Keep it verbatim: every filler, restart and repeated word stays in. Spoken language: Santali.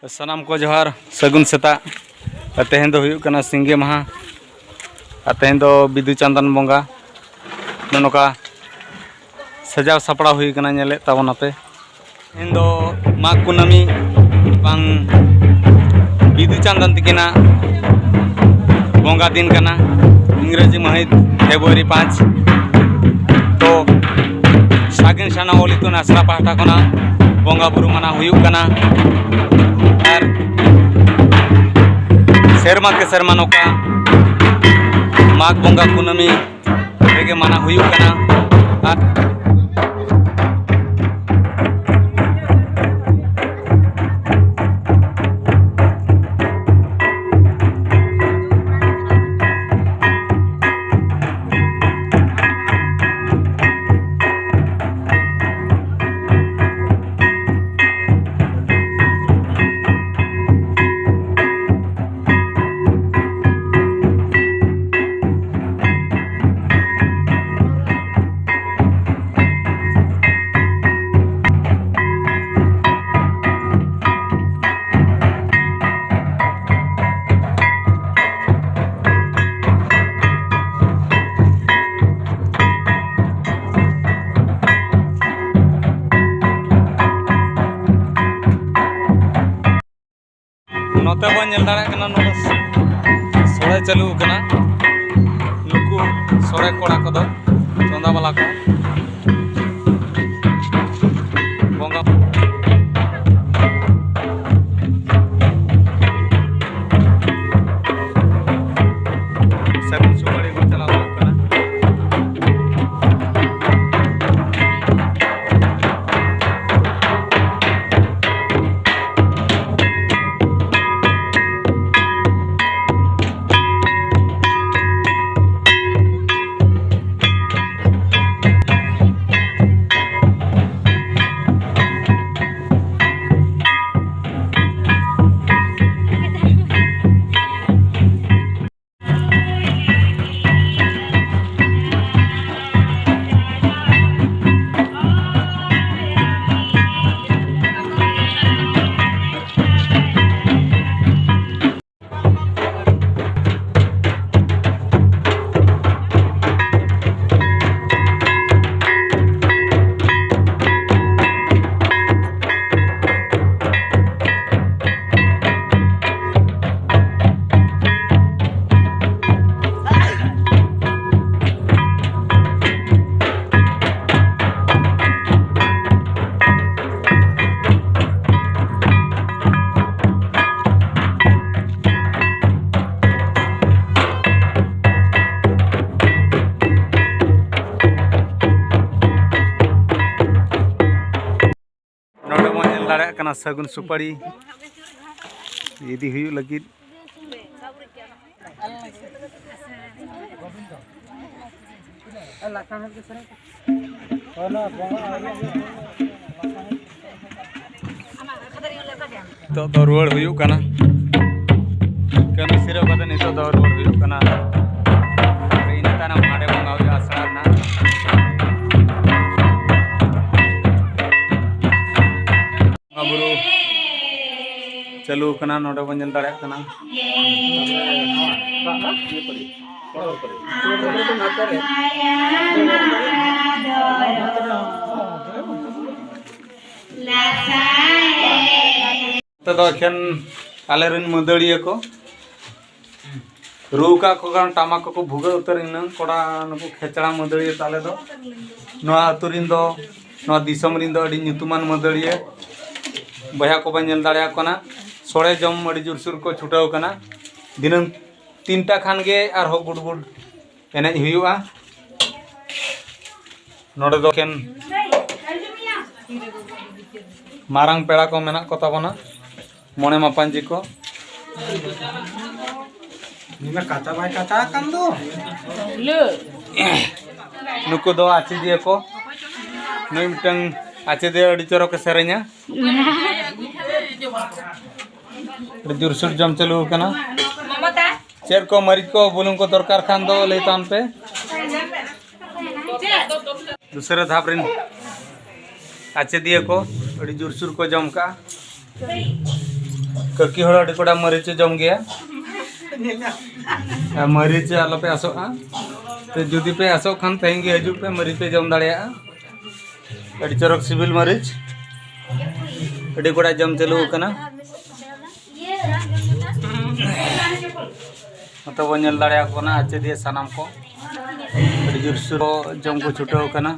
ᱥᱟᱱᱟᱢ ᱠᱚ ᱡᱚᱦᱟᱨ, ᱥᱟᱹᱜᱩᱱ ᱥᱮᱛᱟᱜ᱾ ᱟᱨ ᱛᱮᱦᱮᱧ ᱫᱚ ᱦᱩᱭᱩᱜ ᱠᱟᱱᱟ ᱥᱤᱸᱜᱮ ᱢᱟᱦᱟ᱾ ᱟᱨ ᱛᱮᱦᱮᱧ ᱫᱚ ᱵᱤᱫᱩ ᱪᱟᱸᱫᱟᱱ ᱵᱚᱸᱜᱟ ᱱᱚᱜᱼᱚ ᱱᱚᱝᱠᱟ ᱥᱟᱡᱟᱣ ᱥᱟᱯᱲᱟᱣ ᱦᱩᱭ ᱠᱟᱱᱟ, ᱧᱮᱞᱮᱫ ᱛᱟᱵᱚᱱᱟᱯᱮ᱾ ᱛᱮᱦᱮᱧ ᱫᱚ ᱢᱟᱜᱽ ᱠᱩᱱᱟᱹᱢᱤ ᱵᱟᱝ ᱵᱤᱫᱩ ᱪᱟᱸᱫᱟᱱ ᱛᱤᱠᱤᱱᱟᱜ ᱵᱚᱸᱜᱟ ᱫᱤᱱ ᱠᱟᱱᱟ, ᱤᱝᱨᱮᱡᱤ ᱢᱟᱹᱦᱤᱛ ᱯᱷᱮᱵᱽᱨᱩᱣᱟᱨᱤ ᱯᱟᱸᱪ᱾ ᱛᱚ ᱥᱟᱹᱜᱩᱱ ᱥᱟᱱᱟ ᱚᱞ ᱤᱛᱩᱱ ᱟᱥᱲᱟ ᱯᱟᱦᱴᱟ ᱠᱷᱚᱱᱟᱜ ᱵᱚᱸᱜᱟ ᱵᱩᱨᱩ ᱢᱟᱱᱟᱣ ᱦᱩᱭᱩᱜ ᱠᱟᱱᱟ᱾ ᱟᱨ ᱥᱮᱨᱢᱟ ᱠᱮ ᱥᱮᱨᱢᱟ ᱱᱚᱝᱠᱟ ᱢᱟᱜᱽ ᱵᱚᱸᱜᱟ ᱠᱩᱱᱟᱹᱢᱤ ᱨᱮᱜᱮ ᱢᱟᱱᱟᱣ ᱦᱩᱭᱩᱜ ᱠᱟᱱᱟ᱾ ᱟᱨ ᱱᱚᱛᱮ ᱵᱚᱱ ᱧᱮᱞ ᱫᱟᱲᱮᱭᱟᱜ ᱠᱟᱱᱟ, ᱱᱚᱰᱮ ᱥᱚᱲᱮ ᱪᱟᱹᱞᱩ ᱟᱠᱟᱱᱟ᱾ ᱱᱩᱠᱩ ᱥᱚᱲᱮ ᱠᱚᱲᱟ ᱠᱚᱫᱚ ᱪᱚᱸᱫᱟ ᱵᱟᱞᱟ ᱠᱚ᱾ ᱵᱚᱸᱜᱟ ᱥᱟᱹᱜᱩᱱ ᱥᱩᱯᱟᱹᱲᱤ ᱠᱚ ᱪᱟᱞᱟᱣ ᱦᱩᱭᱩᱜ ᱠᱟᱱᱟ᱾ ᱪᱟᱞᱟᱜ ᱠᱟᱱᱟ ᱥᱟᱹᱜᱩᱱ ᱥᱩᱯᱟᱹᱲᱤ ᱤᱫᱤ ᱦᱩᱭᱩᱜ ᱞᱟᱹᱜᱤᱫ᱾ ᱱᱤᱛᱚᱜ ᱫᱚ ᱨᱩᱣᱟᱹᱲ ᱦᱩᱭᱩᱜ ᱠᱟᱱᱟ᱾ ᱠᱟᱹᱢᱤ ᱥᱤᱨᱟᱹᱣ ᱠᱟᱛᱮ ᱱᱤᱛᱚᱜ ᱫᱚ ᱨᱩᱣᱟᱹᱲ ᱦᱩᱭᱩᱜ ᱠᱟᱱᱟ᱾ ᱤᱱᱟᱹ ᱛᱟᱭᱱᱚᱢ ᱦᱟᱸᱰᱮ ᱵᱚᱸᱜᱟ ᱦᱩᱭᱩᱜᱼᱟ ᱟᱥᱲᱟ ᱨᱮᱱᱟᱜ᱾ ᱵᱚᱸᱜᱟ ᱵᱩᱨᱩ ᱪᱟᱹᱞᱩ ᱟᱠᱟᱱᱟ, ᱱᱚᱰᱮ ᱵᱚᱱ ᱧᱮᱞ ᱫᱟᱲᱮᱭᱟᱜ ᱠᱟᱱᱟ᱾ ᱱᱚᱛᱮ ᱫᱚ ᱮᱠᱷᱮᱱ ᱟᱞᱮᱨᱮᱱ ᱢᱟᱹᱫᱟᱹᱲᱤᱭᱟᱹ ᱠᱚ᱾ ᱨᱩ ᱠᱟᱜ ᱠᱚ ᱠᱷᱟᱱ ᱴᱟᱢᱟᱠ ᱠᱚᱠᱚ ᱵᱷᱩᱜᱟᱹᱜ ᱩᱛᱟᱹᱨ ᱮᱱᱟ᱾ ᱠᱚᱲᱟ ᱱᱩᱠᱩ ᱠᱷᱮᱪᱲᱟ ᱢᱟᱹᱫᱟᱹᱲᱤᱭᱟᱹ ᱛᱟᱞᱮ ᱫᱚ ᱱᱚᱣᱟ ᱟᱹᱛᱩ ᱨᱮᱱ ᱫᱚ, ᱱᱚᱣᱟ ᱫᱤᱥᱚᱢ ᱨᱮᱱ ᱫᱚ ᱟᱹᱰᱤ ᱧᱩᱛᱩᱢᱟᱱ ᱢᱟᱹᱫᱟᱹᱲᱤᱭᱟᱹ ᱵᱚᱭᱦᱟ ᱠᱚᱵᱚᱱ ᱧᱮᱞ ᱫᱟᱲᱮᱭᱟᱠᱚ ᱠᱟᱱᱟ᱾ ᱥᱚᱲᱮ ᱡᱚᱢ ᱟᱹᱰᱤ ᱡᱳᱨᱥᱳᱨ ᱠᱚ ᱪᱷᱩᱴᱟᱹᱣ ᱠᱟᱱᱟ᱾ ᱫᱤᱱᱟᱹᱢ ᱛᱤᱱᱴᱟ ᱠᱷᱟᱱ ᱜᱮ ᱟᱨᱦᱚᱸ ᱜᱩᱰ ᱜᱩᱰ ᱮᱱᱮᱡ ᱦᱩᱭᱩᱜᱼᱟ᱾ ᱱᱚᱰᱮ ᱫᱚ ᱮᱠᱮᱱ ᱢᱟᱨᱟᱝ ᱯᱮᱲᱟ ᱠᱚ ᱢᱮᱱᱟᱜ ᱠᱚ ᱛᱟᱵᱚᱱᱟ, ᱢᱚᱬᱮ ᱢᱟᱯᱟᱱᱡᱤ ᱠᱚ᱾ ᱱᱤᱢᱟ ᱠᱟᱪᱟ ᱵᱟᱭ ᱠᱟᱪᱟ ᱟᱠᱟᱱ ᱫᱚ᱾ ᱱᱩᱠᱩ ᱫᱚ ᱟᱪᱮᱫᱤᱭᱟᱹ ᱠᱚ᱾ ᱱᱩᱭ ᱢᱤᱫᱴᱟᱝ ᱟᱪᱮᱫᱤᱭᱟᱹ ᱟᱹᱰᱤ ᱪᱚᱨᱚᱠᱮ ᱥᱮᱨᱮᱧᱟ᱾ ᱟᱹᱰᱤ ᱡᱳᱨᱥᱳᱨ ᱡᱚᱢ ᱪᱟᱹᱞᱩ ᱟᱠᱟᱱᱟ᱾ ᱪᱮᱫ ᱠᱚ ᱢᱟᱹᱨᱤᱪ ᱠᱚ ᱵᱩᱞᱩᱝ ᱠᱚ ᱫᱚᱨᱠᱟᱨ ᱠᱷᱟᱱ ᱫᱚ ᱞᱟᱹᱭ ᱛᱟᱵᱚᱱ ᱯᱮ᱾ ᱫᱩᱥᱨᱟᱹ ᱫᱷᱟᱯ ᱨᱮᱱ ᱟᱪᱮᱫᱤᱭᱟᱹ ᱠᱚ ᱟᱹᱰᱤ ᱡᱳᱨᱥᱳᱨ ᱠᱚ ᱡᱚᱢ ᱠᱟᱜᱼᱟ᱾ ᱠᱟᱹᱠᱤ ᱦᱚᱲ ᱟᱹᱰᱤ ᱠᱚᱲᱟ ᱢᱟᱹᱨᱤᱪ ᱮ ᱡᱚᱢ ᱜᱮᱭᱟ᱾ ᱟᱨ ᱢᱟᱹᱨᱤᱪ ᱟᱞᱚᱯᱮ ᱟᱥᱚᱜᱼᱟ᱾ ᱛᱚ ᱡᱩᱫᱤ ᱯᱮ ᱟᱥᱚᱜ ᱠᱷᱟᱱ ᱛᱮᱦᱮᱧ ᱜᱮ ᱦᱤᱡᱩᱜ ᱯᱮ, ᱢᱟᱹᱨᱤᱪ ᱯᱮ ᱡᱚᱢ ᱫᱟᱲᱮᱭᱟᱜᱼᱟ᱾ ᱟᱹᱰᱤ ᱪᱚᱨᱚᱠ ᱥᱤᱵᱤᱞ ᱢᱟᱹᱨᱤᱪ, ᱟᱹᱰᱤ ᱠᱚᱲᱟ ᱡᱚᱢ ᱪᱟᱹᱞᱩ ᱟᱠᱟᱱᱟ᱾ ᱱᱚᱛᱮ ᱵᱚᱱ ᱧᱮᱞ ᱫᱟᱲᱮᱭᱟᱠᱚ ᱠᱟᱱᱟ ᱟᱪᱮᱫᱤᱭᱟᱹ ᱥᱟᱱᱟᱢ ᱠᱚ ᱟᱹᱰᱤ ᱡᱳᱨᱥᱳᱨ ᱡᱚᱢ ᱠᱚ ᱪᱷᱩᱴᱟᱹᱣ ᱟᱠᱟᱱᱟ᱾